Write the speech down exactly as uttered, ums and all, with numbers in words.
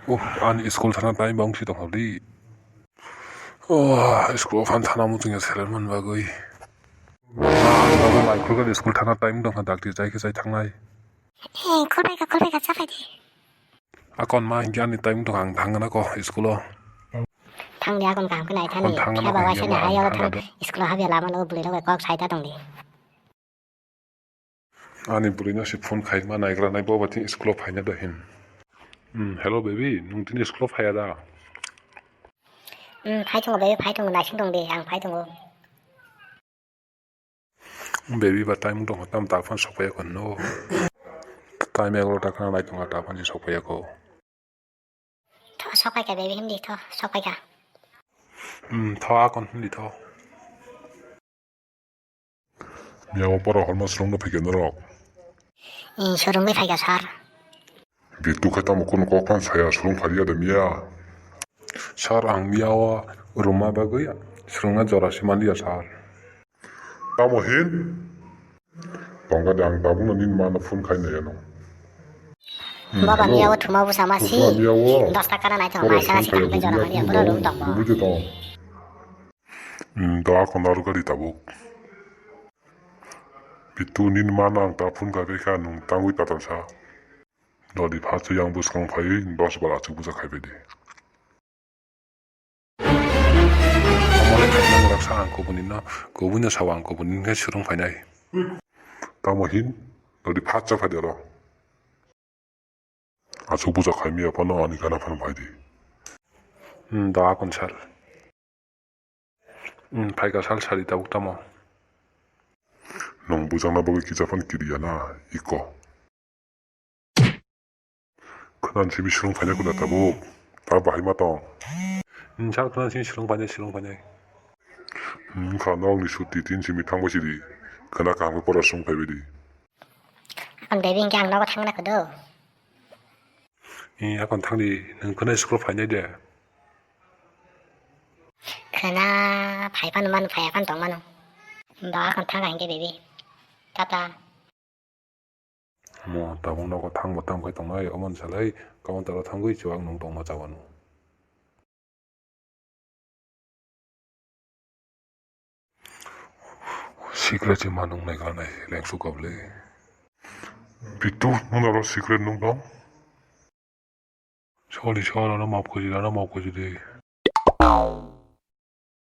Oh, ani school thana time bang si tongkha di. Oh, school phan thana muchung ya selen man bagwi. Ah, bagwi mai khulga school thana time tongkha dakti chai khe chai thangnai. He, khulbai kha, khulbai kha, cha phai di. Akon ma hinkhe ani time tongkha ang thangna ko school o. Thang di akon kaham khe nai thani. Akon thangna phiya ko ba waisa ni ang hayo thangna thang do. School o habya lama no bwlwi rok kok sai ta tong di. Ani bwrwino se phone khai ma naigra nai bo bathing school o phaina da hin. Hmm, hello baby, nwng tini school o phaiya da? Hmm, phai tongo baby, phai tongo, naising tong de, ang phai tongo. Baby ba time tong tam ta phone sok phaiya ko no. Time egarota khna nai tongo ta phone sok phaiya ko. Tho, sok phai kha, baby, hindi, tho, sok phai kha. Hmm, tho, akon hindi, tho. Miya o pora horma swrwngno phaikha norok? Hmm, swrwngwi phaikha, sir. Bitu khe tamo kunu kok phan saya, swrwng phariya de miya? Sir, ang miya o rwma bagwi swrwngna jora se manliya, sir. Tamo hin? Tongkha de, ang tabukno nini mano phone khai nai ano. Hmm, baba hello. Miya o thuma busa ma si. Thuma miya o. Dos taka na nai thung, pura mai sana si phone khai thangkhe jora bo mani, miya pura room tong bo. Bubui de tong. Hmm, do akon aro gari tabuk. Bitu nini mano ang ta phone khai kha nwng tangwi tatal sa. Dodi pha chwi ang bwskang phaiwi dos bar achuk buja khai bai di. Omo le khaina mwrak sa ang kubuni no, kubui no sao ang kubuni no khe swrwng phainai. Tamo hin, nodi phatsa phai de oro. Achuk buja khai miya phano ani gana phano phai di. Hmm, da akon sal. Hmm, phaika sal sari tabuk tamo. Nwng bujakna bagwi kisa phano kiriya na, iko. Khwnan simi swrwng phaina khwna tabuk. Ta bahai ma tong. Nsa khwnan simi swrwng phaina, swrwng phaina. Wngkha nokni suti tin simi thangbai sidi. Khwna kaham khe pora swrwng phaibai di. Akon baby hwnkhe ang nogo thangna khwdo. Ee, akon thangdi, nwng khwna school phainai de. Khwna phai phano mano, phaiya phano tong mano. Ba akon thangkha hwnkhe baby. Tata. Mo tabuk nogo thangbo tamo khai tongnai, omo ni salai counter o thangwi chuwak nwng tongma chawano. Secret se ma nung nai kha nai, lengsu kable. Bitu, nung aro secret nung tong? Sorry, sorry, ano maaf khaji, ano maaf khaji de.